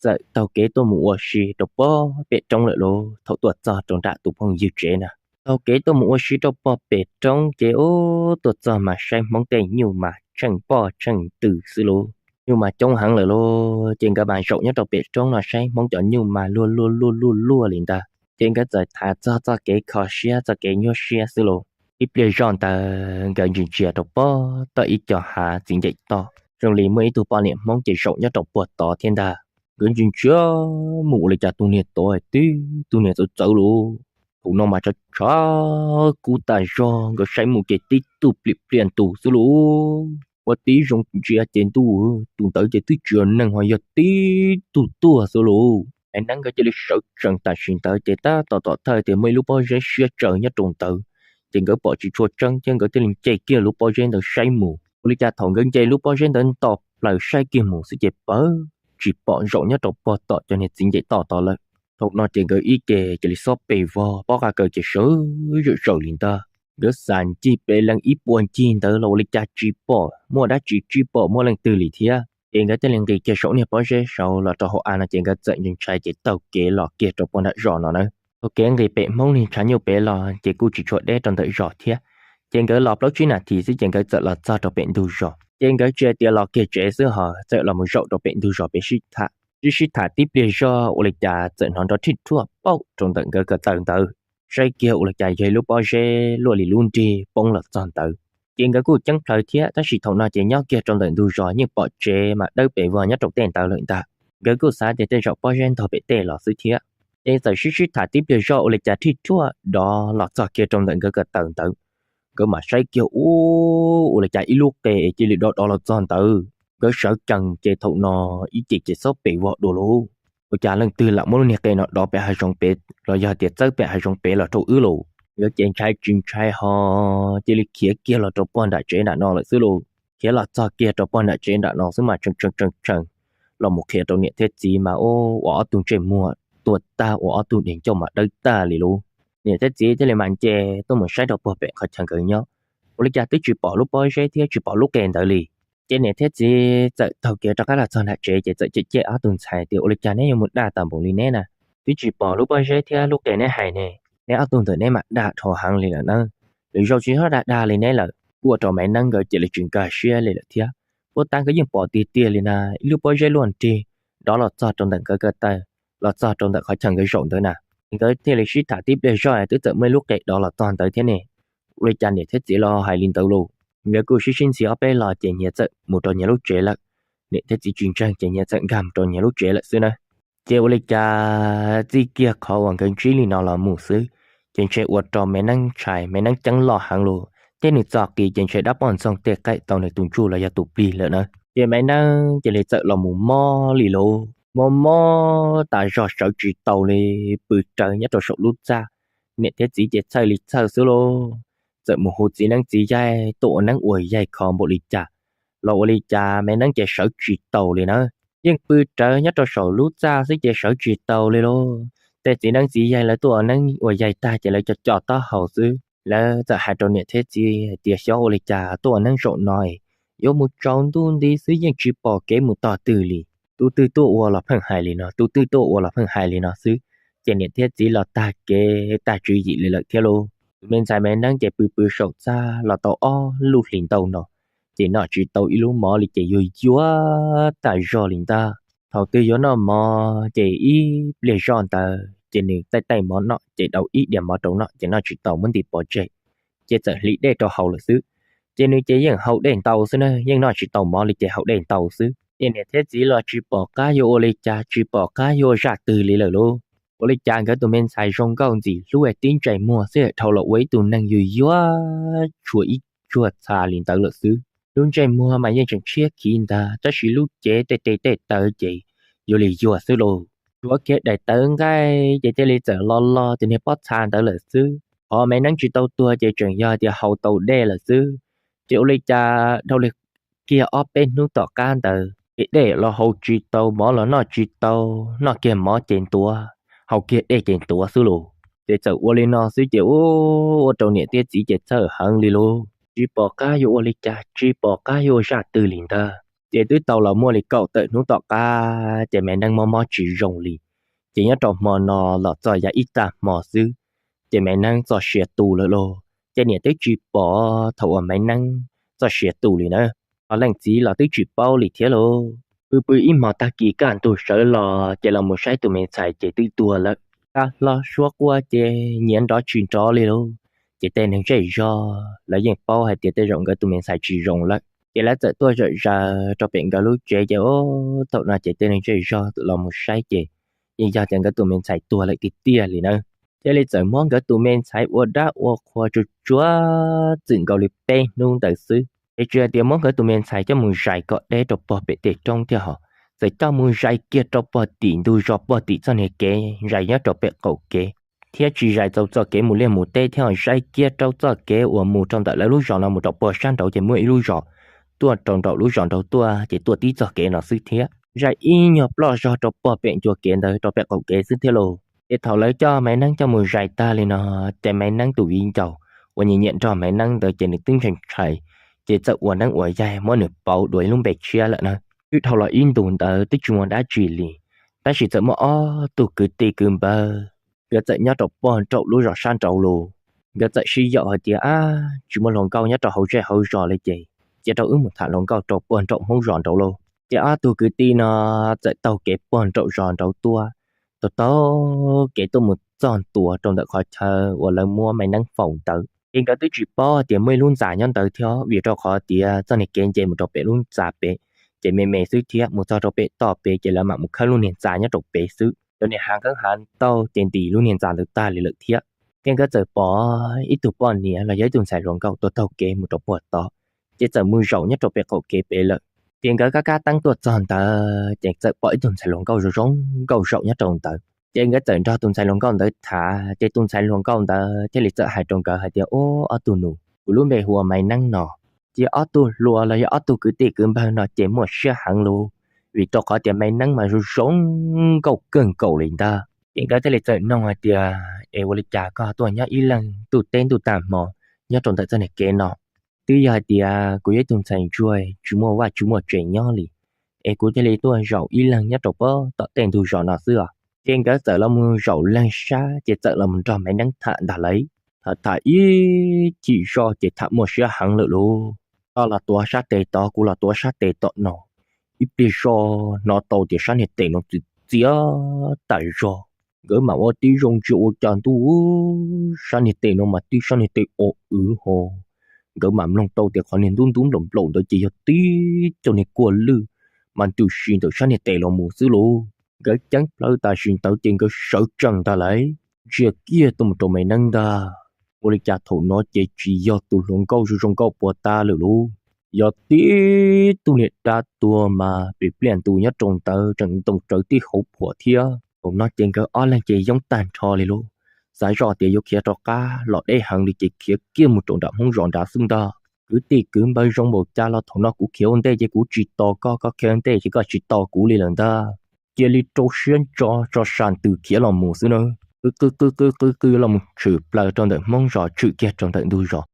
txawm taug kev tuaj mus ua si rau pem roob lawm lauj. Thaum tuaj txog rau nram tus phooj ywg tsev na, taug kev tuaj mus ua si rau pog pem roob ces ub, tuaj txog mas saib Hmoob tej nyuj mas tsheej poj tsheej ntws xwb lauj. Nyuj mas coob heev lawm lauj. Ces nkawd mas zaum nyob rau pem roob no saib Hmoob cov nyuj mas luag luag luag luag luag li ntag. Ces nkawd txawm tham txog txoj kev kho siab txoj kev nyuaj siab xwb lauj. Ib pliag zoj ntawd nkawd ntsia ntsia rau pog toj ib co hav txiv ncaim toj, zoo li muaj ib tug poj niam Hmoob ces zaum nyob rau puag tod thiab ntag. Nkawd ntsia ntsia mus ua li cas tus niag tod tib tug niag txawv txawv lauj. Thaum no mas tshav tshav kub tas zog, nkawd saib mus ces tib tug plim pliaj ntus xwb lauj. Ua tib zoo ntsia ces ntuj, tus ntawd ces twb tsis yog neeg ho yog tib tug tuag xwb lauj. Maiv Neeb nkawd cia li sawv tsees tam sim ntawd ces tab tom tom thawj tias muaj ib lub pob zeb siab tsawv nyob rau ntawd, ces nkawd pom tsis tshua tseeb thiab nkawd thiaj li nce kiag lub pob zeb ntawd saib mus. Ua li cas thaum nkawd nce lub pob zeb ntawd nto plaws saib kiag mus xwb ces pawg tsis pom zaum nyob rau pog tom cov niag txiv ncaim toj tod lawm. Thaum no ces nkawd ib ce cia li xob pes vog, pob qa kaws ces sawv zawm zawm li ntag. Nkawd xam ncig pes lees ib puas ncig ntawd los ua li cas tsis pom muaj dab tsi, tsis pom muaj leej twg li thiab. Ces nkawd thiaj li nqis kiag saum niag pob zeb saud los rau hauv av no ces nkawd txawm ntshai ces taug kev los kiag rau puag nram zos no na. Taug kev nqis pem Hmoob niag tshav nyuj pem los ces kuj tsis tshua deb rau ntawm zos thiab. Ces nkawd los plaub tsib nas this xwb ces nkawd txawm los txog rau pem ntug zos. Ces nkawd tsis hais tias los kiag tsev xwb ho txawm los mus zaum rau pem ntug zos pem sib tham. Sib sib tham tib pliag zog ua li cas txawm hnov nrov rhij rhuaj pauj rau ntawm nkawd ko taw ntawd. Saib kiag ua li cas yog ib lub pob zeb luaj li lub nrig poob los txog ntawd. Ces nkawd kuj ceeb plhaws thiab, tab sis thaum no ces nyob kiag rau ntawm ntug zos yeej pom tsev mas dawb pes vog nyob rau tej ntawd lawm ntag. Nkawd kuj xav tias tej zaum pob zeb ntog pem tej los xwb thiab. Ces txawm sib sib tham tib pliag zog ua li cas rhij rhuaj dov los txog kiag rau ntawm nkawd ko taw ntawd. nkawd mam saib kiag ub, ua li cas ib lub qe es cia li dov dov los txog ntawd. Nkawd sawv tsees ces thaum no ib ce ces xob pes vog dua lauj. Ua cas leej twg lam muab lub niag qe no dov pem hav zoov pem los yog tias txawb pem hav zoov pem los rau wb lauj? Nkawd ces ntshai tsis ntshai ho cia li khiav kiag los rau pog nram tsev nram no lawm xwb lauj. Khiav los txog kiag rau pog nram tsev nram no xwb mas tshee tshee tshee tshee los mus qhia rau niam thiab txiv mas ua ob tug ntsej muag tuag tag, ua ob tug dej ncauj mas dawb tag li lauj. Niam thiab txiv thiaj li mam nce tuaj mus saib rau puag pem qhov chaw nkawd nyob, ua li cas twb tsis pom lub pob zeb thiab tsis pom lub qe ntawd li. Ces niam thiab txiv txawm taug kev rov qab los txog nram tsev ces txawm cem cem ob tug ntxhais tias, ua li cas neb yuav mus dag tas npaum li neb na, twb tsis pom lub pob zeb thiab lub qe neb hais ne, neb ob tug ntawm neb mam dag dhau heev li lawm na. Lwm zaus tsis txhob dag dag li neb lawm. Kuj ua rau Maiv Neeb nkawd cia li tsis nkag siab li lawm thiab. Puab tab nkawd yeej pom tiag tiag li na, ib lub pob zeb luaj nrig dov los txog rau ntawm nkawd ko taw, los txog rau ntawm qhov chaw nkawd zaum ntawd na. Nkawd thiaj li sib tham tib pliag zog twb txawm muaj ib lub qe dov los txog ntawd thiab ne. Ua li cas niam thiab txiv los hais li ntawd lauj? Nkawd kuj sib sib ntxhi ob peb los ces nyias txawm mus rau nyias lub tsev lawm. Niam thiab txiv tsis ntseeg ces nyias txawm nkag mus rau nyias lub tsev lawm xwb na. Ces ua li cas txij kiag qhov uas nkawd ntsib li no los mus xwb, ces ntshe ua rau Maiv Neeb ntshai, Maiv Neeb ceeb loj heev lauj. Thiab nws txo qis ces ntshe dab poj ntxoog tej qaim tau nws tus ntsuj los yog tus plig lawm na. Ces Maiv Neeb cia li txawm los mus mob li lauj, mob mob tas zog sawv tsis taus li, pw rawv nyob rau saum lub txaj. Niam thiab txiv ces txhawj li txhawj xwb lauj, txawm mus hu txiv neeb txiv yaig tuaj ua neeb ua yaig kho npaum li cas los ua li cas Maiv Neeb ces sawv tsis taus li na. Yeej pw rawv nyob rau saum lub txaj xwb ces sawv tsis taus li lauj. Tej txiv neeb txiv yaig lawv tuaj ua neeb ua yaig tag ces lawv co co taub hau xwb. Lawv txawm hais rau niam thiab txiv hais tias, xyov ua li cas tuaj ua neeb zaum no yuav mus tsaus ntuj nti xwb yeej tsis pom kev mus tog twg li. Tus twg tuaj ua los pheej hais li no, tus twg tuaj ua los pheej hais li no xwb. Ces niam thiab txiv los tag kev tag tswv yim li lawm thiab lauj. Tus me ntxhais Maiv Neeb ces pw pw saum txaj los tau ob lub hlis ntau no, ces noj tsis tau ib lub mov li ces yuag yuag tag zog li ntag. Thaum twg yuav noj mov ces ib pliag zoj ntawd ces nws taij taij mov noj ces dau ib diav mov rau noj ces noj tsis tau muab ntim pov tseg, ces txawm hliv dej rau haus lawm xwb. Ces nws ces yeej haus dej ntau xwb na, yeej noj tsis tau mov li ces haus dej ntau xwb. Ces niam thiab txiv los tsis pom qab yuav ua li cas, tsis pom qab yuav ua zaj twg li lawm lauj. Ua li cas nkawd tus me ntxhais zoo nkauj ntxim hlub es tib ntsais muag xwb dhau los ua ib tug neeg yuag yuag tshua ib tsuag txha li ntawd lawm xwb. Lub ntsej muag mas yeej tseem tshiab khiv ntag, tab sis lub cev tej tes tej taw ces yuav li yuag xwb lauj. Tshuav kiag daim tawv nqaij ces thiaj li txawm lo lo tus niag pob txha ntawd lawm xwb. Qhov Maiv Neeb tsis tau tuag ces tseem yog tias haus tau dej lawm xwb. Ces ua li cas dhau li kiag ob peb hnub tom qab ntawd ces dej los haus tsis tau, mov los noj tsis tau, noj kiag mov ces ntuav, haus kiag dej ces ntuav xwb lauj. Ces txawm ua li no xwb ces ua rau niam thiab txiv ces txhawj heev li lauj, tsis pom qab yuav ua li cas, tsis pom qab yuav ua zaj twg li ntag. Ces twb tau los muaj li kaum tawm hnub tom qab ces Maiv Neeb mob mob tsis zoo li. Ces nyob rau hmo no los txog yav ib tag hmo xwb, ces Maiv Neeb txoj sia tu lawm lauj. Ces niam twb tsis pom thaum uas Maiv Neeb txoj sia tu li na, ho leej txiv los twb tsis paub li thiab lauj. Pw pw ib hmos tag kis kaj ntug sawv los ces los mus saib tus me ntxhais ces twb tuag lawm. Kaj hlo suab quaj ces nyiav nrov tsis nrov li lauj. Ces tej neeg zej zog lawv yeej paub hais tias tej zaum nkawd tus me ntxhais tsis zoo lawm, ces lawv txawm tuaj zom zaws rau pem nkawd lub tsev ces ub, thaum no ces tej neeg zej zog los mus saib ces yeej yog tias nkawd tus me ntxhais tuag lawm tiag tiag li na. Thiaj li txawm muab nkawd tus me ntxhais ua dab ua qhua tsuag tsuag txwm nkaus li peb hnub ntawd xwb, ces tsuas tias muab nkawd tus me ntxhais coj mus zais kom deb rau pog pem tej roob thiab ho txawm coj mus zais kiag rau pog tim ntug zos pog tim txoj niag kev zais nyob rau pem qaum kev, thiab tsis zais txaus txoj kev mus liaj mus teb thiab ho zais kiag rau txoj kev uas mus rau ntawm lawv lub zos no mus rau pog sab nraud ces muaj ib lub zos tuaj rau nraum lub zos nraud tuaj ces tuaj tib txoj kev no xwb thiab. Zais ib nyuag ploj zog rau pog pem ncua kev ntawd rau pem qaum kev xwb thiab lauj. Ces thaum lawv coj Maiv Neeb coj mus zais tag li no, ces Maiv Neeb tus viv ncaus uas nyiam nyiam nrog Maiv Neeb ntawd ces nws twb ntshai ntshai, ces txawm ua neeb ua yaig muab nws pauv dua ib lub npe tshiab lawm na. Twb dhau los ib ntus ntawd twb tsis muaj dab tsi li, tab sis txawm muaj ob tug kwv tij kwv npawg, nkawd txawm nyob rau pog nraum lub zos sab nraud los. Nkawd txawm sib yaum hais tias, ab, tsis muaj hluas nkauj nyob rau hauv zej hauv zos li ces cia rau wb mus tham hluas nkauj rau pog nraum hmoob zos nraud lauj. Ces ob tug kwv tij no txawm taug kev pog nraum zos nraud tuaj, taug taug kev tuaj mus txog ntua rau ntawm qhov chaw uas lawv muab Maiv Neeb faus ntawd. Ces nkawd twb tsis paub tias muaj ib lub ntxa nyob ntawd thiab, vim rau qhov tias txoj niag kev nce mus rau pem lub ntxa pem ces me me xwb thiab, mus txog rau pem toj pem ces lawv mam mus khawb lub niag ntxa nyob rau pem xwb. Cov niag hav nqeeb hav ntaug ces ntim lub niag ntxa ntawd tag li lawm thiab. Ces nkawd txawm pom ib tug poj niam los yog ib tug ntxhais hluas nkauj tuaj taug kev mus rau puag tod, ces txawm mus zaum nyob rau pem qaum kev pem lawm. Ces nkawd kab kab teeb tuaj txog ntawd ces txawm pom ib tug ntxhais hluas nkauj zoo zoo nkauj zaum nyob rau ntawd. Ces nkawd txawm nrog tus ntxhais hluas nkauj ntawd tham, ces tus ntxhais hluas nkauj ntawd thiaj li txawm hais rau nkawd hais tias, Ub, ob tug nus, kuv lub npe hu ua Maiv Neeb no. Ces ob tug hluas los yog ob tug kwv tij kwv npawg no ces muaj siab heev lauj, vim rau qhov tias Maiv Neeb mas zoo zoo nkauj kawg nkaus li ntag. Ces nkawd thiaj li txawm noog hais tias, Es ua li cas koj tuaj nyob ib leeg ntuj teb ntuj tag hmo nyob rau ntawm txoj niag kev no? Twb yog hais tias kuv yog ib tug ntxhais ntsuag tsis muaj vaj tsis muaj tsev nyob li, es kuv thiaj li tuaj zaum ib leeg nyob rau puag tom tej ntug zos no xwb os. Ces nkawd txawm los mus zaum leeg sab ces txawm los mus nrog Maiv Neeb tham ntag lauj. Tham tham ib chim zoj ces tham muaj siab heev lawm lauj. Koj los tuav sab tes tod, kuv los tuav sab tes tom no. Ib pliag zoj hnov tau tias sab niag tes no txias txias tas zog. Nkawd mam ua tib zoo ntsia ua cas ntuj, sab niag tes no mas tib sab niag tes o wv ho. Nkawd mam mloog tau tias qhov niag ntub ntub nplaum nplaum ntawd ces yog tib co niag kua lwj mas ntws si ntawm sab niag tes los mus xwb lauj. Nkawd ceeb plawv tam sim ntawd ces nkawd sawv tsees ntag lauj, ntsia kiag tuaj mus rau Maiv Neeb ntag. Ua li cas thaum no ces tsis yog tus hluas nkauj zoo zoo nkauj puas ta lawm lauj, yog tib tug niag dab tuag mas pim pliaj ntus nyob rau ntawd tseem ntoo rawv tib hauv phuam thiab. Thaum no ces nkawd ob leeg ces yoob tag nrho li lauj, xav zoj tias yuav khiav rov qab los deb heev li ces khiav kiag mus rau nram Hmoob zos nrad xwb ntag. Kwv tij kwv npawg, zoo npaum cas los thaum no kuv khiav ua ntej ces kuv tsis tos koj, koj khiav ua ntej ces koj tsis tos kuv li lawm ntag. Cia li rau siab ntso tso sa ntws khiav los mus xwb na. Qw qw qw qw qw qw los mus tshwm plaws rau ntawm Hmoob zos, tshwm kiag rau ntawm ntug zos.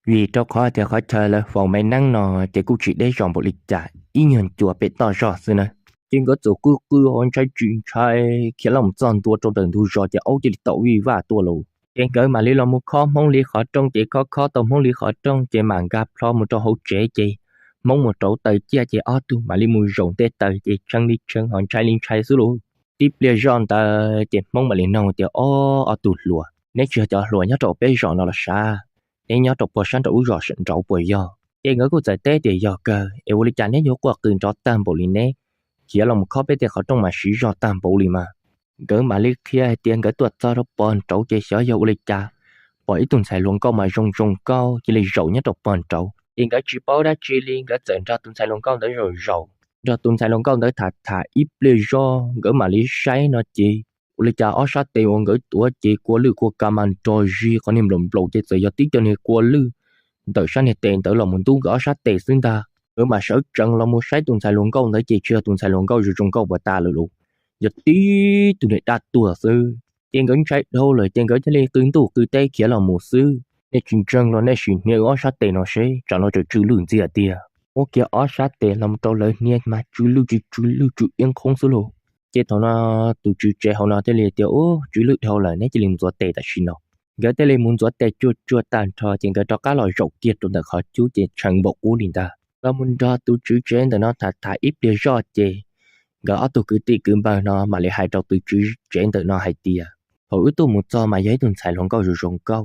Vim rau qhov tias qhov chaw lawv faus Maiv Neeb no ces kuj tsis deb zos npaum li cas, ib nyuag ncua pem toj zog xwb na. Ces nkawd txawm qw qw ho ntshai tsis ntshai khiav los mus txog ntua rau ntawm ntug zos ces aub cia li tau vij vaj tuaj lauj. Ces nkawd mam li los mus khob Hmoob li qhov rooj, ces khob khob tau Hmoob li qhov rooj ces mam nkag plho mus rau hauv tsev ces Hmoob mus rauv taws ciaj ces ob tug mam li mus zaum nte taws ces tshee li tshee ho ntshai li ntshai xwb lauj. Tib pliag zoj ntawd ces Hmoob mam li noog tias, Ob, ob tug hluas, neb tsis yog cov hluas nyob rau peb zos no los sav? Neb nyob rau puag sab nraum lub zos sawm nraud puas yog? Ces nkawd kuj txawm teb tias, Yog kawg, es ua li cas neb yuav quaj qw nrov tag npaum li neb? Khiav los mus khob peb tej qhov rooj mas siv zog tag npaum li mas. Nkawd mam li qhia hais tias nkawd tuaj txog rau pog nraud ces xyov yog ua li cas, pom ib tug ntxhais hluas nkauj mas zoo zoo nkauj cia li zaum nyob rau pog nraud. Ces nkawd tsis paub dab tsi li, nkawd txawm nrog tus ntxhais hluas nkauj ntawd zaum zaum, nrog tus ntxhais hluas nkauj ntawd tham tham ib pliag zog nkawd mam li saib no ces ua li cas ob sab tes uas nkawd tuav ces kua lwj kua ka mas nrog zig qhov niag nplaum nplaum ces txawm yog tib co niag kua lwj ntawm sab niag tes ntawd los mus ntub nkawd ob sab tes xwb ntag. Nkawd mam sawv tsees los mus saib tus ntxhais hluas nkauj ntawd ces tsis yog tus ntxhais hluas nkauj zoo zoo nkauj puas ta lawm lauj, yog tib tug niag dab tuag xwb. Ces nkawd ntshai dhau lawm ces nkawd thiaj li qw ntuj qw teb khiav los mus xwb. Nej tsis ntseeg los nej sim hnia wb ob sab tes no seb, tsam no tseem tsw lwj ntxiag tiag. Muab kiag ob sab tes los mus rau lawv hnia mas tsw lwj tsis tsw lwj tsw iab nqhoob xwb lauj. Ces thaum no tus tswv tsev hauv no thiaj li tias, Ub, tsw lwj dhau lawm, neb cia li mus ntxuav tes tam sim no. Nkawd thiaj li mus ntxuav tes tsuag tsuag tag nrho ces nkawd rov qab los zaum kiag rau ntawm qhov cub ces tshee npaum qub li ntag. Los mus nrog tus tswv tsev ntawm no tham tham ib pliag zoj ces nkawd ob tug kwv tij kwv npawg no mam li hais rau tus tswv tsev ntawm no hais tias, Thaum wb tuaj mus txog mas yog ib tug ntxhais hluas nkauj zoo zoo nkauj,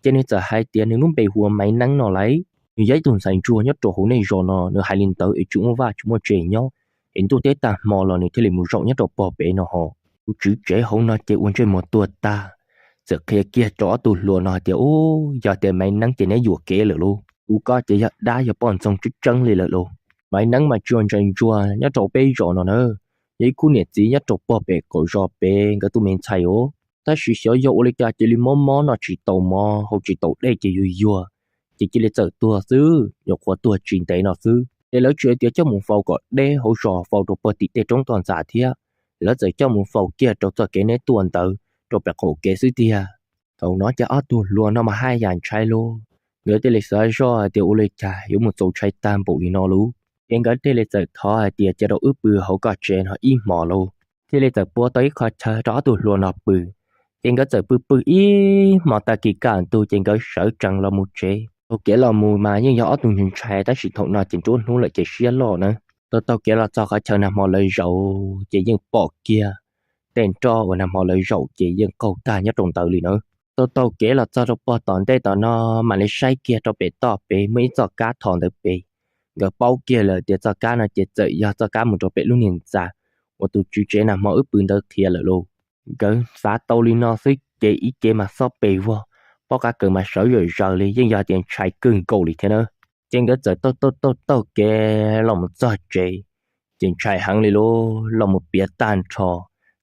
ces nws txawm hais tias nws lub npe hu ua Maiv Neeb no lauj. Nws yog ib tug ntxhais ntsuag nyob rau hauv nej zos no, nws hais li ntawd es tsis muaj vaj tsis muaj tsev nyob, es ntuj teb tag hmo los nws thiaj li mus zaum nyob rau pog pem no ho. Tus tswv tsev hauv no ces ua ntsej muag tuag tag, txawm qhia kiag rau ob tug hluas no hais tias, Ub, yog tias Maiv Neeb ces neb yuam kev lawm lauj. Tus ko ces yog dab yog poj ntxoog tseeb tseeb li lawm lauj. Maiv Neeb mas tsis yog ntxhais ntsuag nyob rau peb zos no na, yog ib khub niam txiv nyob rau pog pem qaum zos pem nkawd tus me ntxhais os. Tab sis xyov yog ua li cas cia li mob mob noj tsis tau mov haus tsis tau dej ces yuag yuag, ces cia li txawm tuag xwb, nyuam qhuav tuag tsis ntev no xwb. Ces lawv tsis hais tias coj mus faus kom deb hauv zos, faus rau pog tim tej roob toj ntxas thiab, lawv txawm coj mus faus kiag rau txoj kev neb tuaj ntawd rau pem qaum kev xwb tiag. Thaum no ces ob tug hluas no mas haj yam ntshai lauj. Nkawd thiaj li xav zoj hais tias ua li cas yuav mus txaus ntshai tag npaum li no lauj. Ces nkawd thiaj li txawm thov hais tias cia rau wb pw hauv koj tsev no ib hmos lauj. Thiaj li txawm pua tau ib qho chaw rau ob tug hluas no pw. Ces nkawd txawm pw pw ib hmos tag kis kaj ntug ces nkawd sawv tsees los mus tsev. Taug kev los mus mas yeej yog ob tug ntshai ntshai tab sis thaum no ces nruab hnub lawm ces siab loj na. Taug taug kev los txog qhov chaw nag hmo lawv zaum ces yeej pom kiag tej nroj uas nag hmo lawv zaum ces yeej qaug tag nyob rau ntawd li na. Taug taug kev los txog rau pog tom ntej tom no mam li saib kiag rau pem toj pem muaj ib txoj kab tho ntawd pem. Nkawd paub kiag lawm tias txoj kab no ces txawm yog txoj kab mus rau pem lub niag ntxa uas tus tswv tsev nag hmo wb pw ntawd qhia lawm lauj. Nkawd xav tau li no xwb ces ib ce mas xob pes vog, pob qab kawg mas sawv zom zaws li, yeej yog tias ntshai kawg nkaus li thiab na. Ces nkawd txawm taug taug taug taug kev los mus txog tsev, ces ntshai heev li lauj, los mus piav tag nrho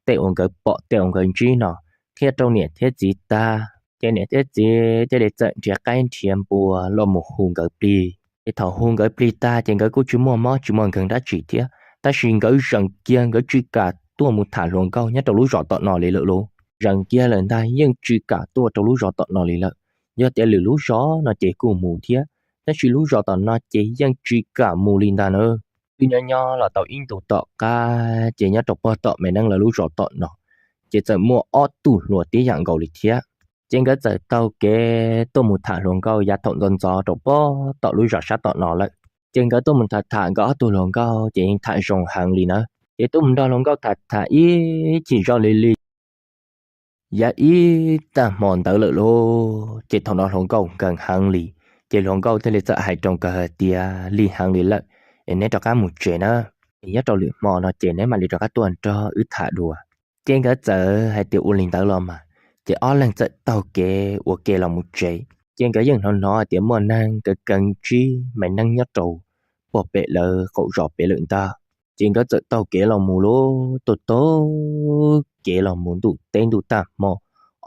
tej uas nkawd pom tej uas nkawd ntsib no thiab rau niam thiab txiv tag. Ces niam thiab txiv thiaj li txawm nrhiav qaib nrhiav npua los mus hu nkawd plig. Ces thaum hu nkawd plig tag ces nkawd kuj tsis muaj mob tsis muaj nkeeg dab tsi thiab, tab sis nkawd zeem kiag nkawd tsis kam tuaj mus tham hluas nkauj nyob rau lub zos tom no li lawm lauj. Zeem kiag lawm ntag yeej tsis kam tuaj rau lub zos tom no li lawm. Yog tias lwm lub zos no ces kuj mus thiab, tab sis lub zos tom no ces yeej tsis kam mus li ntag na. Twb nyob nyob los tau ib ntus tom qab ces nyob rau pog tom Maiv Neeb lawv lub zos tom no ces txawm muaj ob tug hluas tib yam nkaus li thiab. Ces nkawd txawm taug kev tuaj mus tham hluas nkauj yav thaum ntxov ntxov rau pog tom lub zos sab tom no lawm. Ces nkawd tuaj mus tham tham nkawd ob tug hluas nkauj ces yeej tham zoo heev li na. Ces tuaj mus nrog hluas nkauj tham tham ib chim zoj li li yav ib tag hmo ntawd lawm lauj. Ces thaum no hluas nkauj nkeeg heev li, ces hluas nkauj thiaj li txawm hais rau nkawd hais tias, Lig heev li lawm es neb rov qab mus tsev na, es nyob rau lwm hmo no ces neb mam li rov qab tuaj nrog wb tham dua. Ces nkawd txawm hais tias, Ua li ntawd los mas. Ces ob leeg txawm taug kev ua ke los mus tsev. Ces nkawd yeej hnov hnov tias muaj neeg keev keev ntsib Maiv Neeb nyob rau pog pem lawv qaum zos pem lawm ntag. Ces nkawd txawm taug kev los mus lauj, taug taug kev los mus ntuj teb ntuj tag hmo,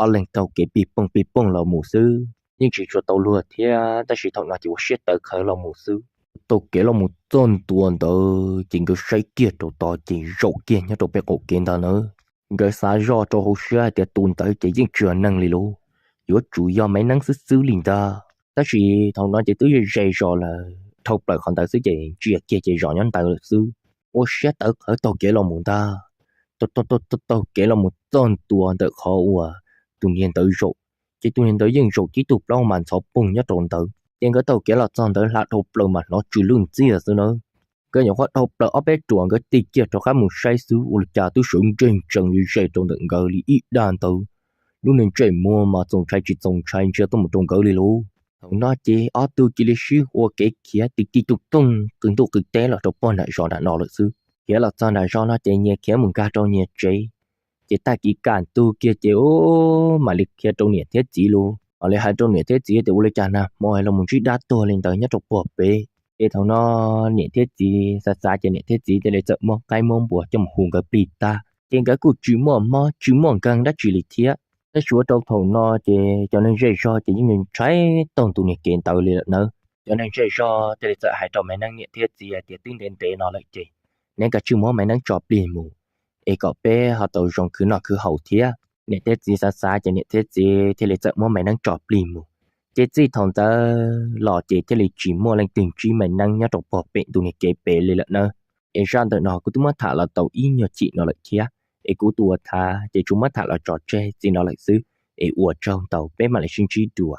ob leeg taug kev pig pooj pig pooj los mus xwb, yeej tsis tshua tau luag thiab, tab sis thaum no ces ua siab tawv qhawv los mus xwb. Taug kev los mus txog ntua ntawd ces nkawd saib kiag rau tod ces zaum kiag nyob rau pem qaum kev ntag na. Nkawd xav zoj rau hauv siab hais tias tus ntawd ces yeej tsis yog neeg li lauj, yuav tsum yog Maiv Neeb xwb xwb li ntag. Tab sis thaum no ces twb ze zos lawm, dhau plaws qhov ntawd xwb ces ntsia kiag ces zos nyob ntawd lawm xwb. Ua siab tawv qhawv taug kev los mus ntag. Taug taug kev los mus txog ntua ntawm qhov uas tus niag ntawd zaum, ces tus niag ntawd yeej zaum tib tug plaub mas ntxhov poog nyob rau ntawd. Ces nkawd taug kev los txog ntawd hla dhau plaws mas hnov tsw lwj ntxiag xwb na. Nkawd nyuam qhuav dhau plaws ob peb ruam nkawd tig kiag rov qab mus saib xwb ua li cas twb sawv ntseg ntsees ze ze rau ntawm nkawd li ib dag ntawd. Lub niag ntsej muag mas txaus ntshai tsis txaus ntshai ntsia tuaj mus rau nkawd li lauj. Thaum no ces ob tug cia li sib ua kev khiav tig tig tus toog qw ntuj qw teb los rau pog nram zos nram no lawm xwb. Khiav los txog nram zos no ces nyias khiav mus nkag rau nyias tsev. Ces tag kis kaj ntug kiag ces ub mam li khiav rau niam thiab txiv lauj, mam li hais rau niam thiab txiv tias ua li cas nag hmo los mus ntsib dab tuag li ntawd nyob rau pog pem. Ces thaum no niam thiab txiv xav xav ces niam thiab txiv thiaj li txawm muab qaib muab npua coj mus hu nkawd plig tag, ces nkawd kuj tsis muaj mob tsis muaj nkeeg dab tsi li thiab. Tab sis ua rau thaum no ces cov neeg zej zog ces yeej ntshai taug ntu niag kev ntawd li lawm nawb. Cov neeg zej zog thiaj li txawm hais rau Maiv Neeb niam thiab txiv hais tias twb ntev ntev no lawm ces neb kav tsij muab Maiv Neeb tso plig mus, es kom peb ho tau zoo khwv noj khwv haus thiab. Niam thiab txiv xav xav ces niam thiab txiv thiaj li txawm muab Maiv Neeb tso plig mus. Ces txij thaum ntawd los ces thiaj li tsis muaj leej twg ntsib Maiv Neeb nyob rau pog pem ntu niag kev pem li lawm nawb. Es zaj ntawm no kuv twb muab tham los tau ib nyuag chim no lawm thiab, es kuv tus uas tham ces tsuas muab tham los tso tseg txij no lawm xwb. Es ua tsaug ntau, peb mam li sib ntsib dua.